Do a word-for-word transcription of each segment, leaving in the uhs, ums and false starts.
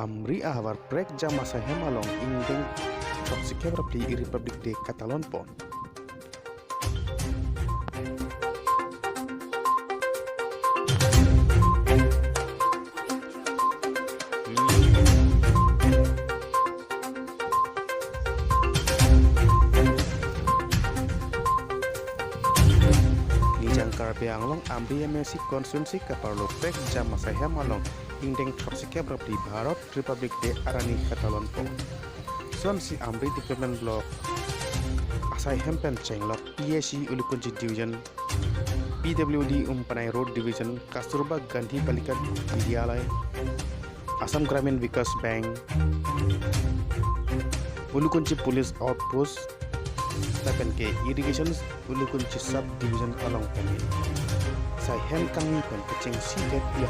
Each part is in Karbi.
Amri ahavar prekjam asai hem along ingdeng throksi kep ra phli Republic Day katalon pon. Nijang Karbi Anglong Amri M A C constituency kaparlo prekjam asai hem along ingdeng throksi kep ra phli Bharat Republic Day arni katalon pon. Sonsi Amri Development Block asai hem pen chenglok P S C Ulukunchi Division, P W D Umpanai Road Division, Kasturba Gandhi Balika Vidyalaya, Assam Gramin Vikas Bank, Ulukunchi Police Outpost, lapen ke Irrigation Ulukunchi Sub Division along pen asai hem kangni pen kechengsi det ya.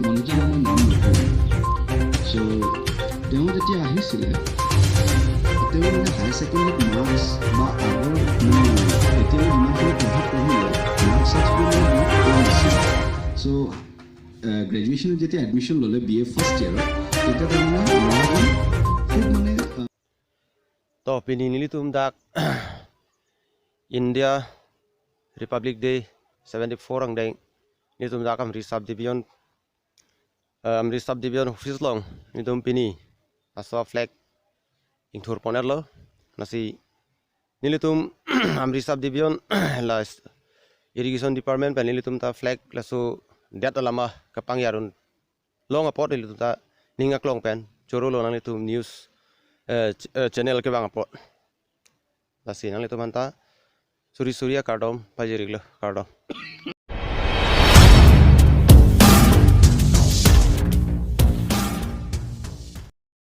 Manoj ডাঙৰ নাম নকওঁ। চ' তেওঁ যেতিয়া আহিছিলে, তেওঁ মানে হায়াৰ ছেকেণ্ডেৰীত মাৰ্কছ বা আগৰ মানে এতিয়ালৈ যিমানখিনি পঢ়াত পঢ়িলে, মাৰ্কছ চাৰ্কছবোৰ মানে বহুত কম আছিল। চ' গ্ৰেজুৱেশ্যনত যেতিয়া এডমিশ্যন ল'লে বি এ ফাৰ্ষ্ট ইয়েৰত, তেতিয়া তাৰমানে ল'ৰাজন খুব মানে, আহ, To pini nelitum dak India Republic Day seventy four angdeng nelitum dak Amri Sub Division, eh, Amri Sub Division office along nelitum pini laso flag ingthur pon-etlo. Lasi nelitum Amri Sub Division la Irrigation Department pen nelitum ta flag laso det alama kapangjar-un long apot nelitum ta ning aklong pen choro lo nanglitum news, eh, ch-, eh, channel kevang apot. Lasi nanglitum aphan ta suri suri akardom pajir-iklo, kardom.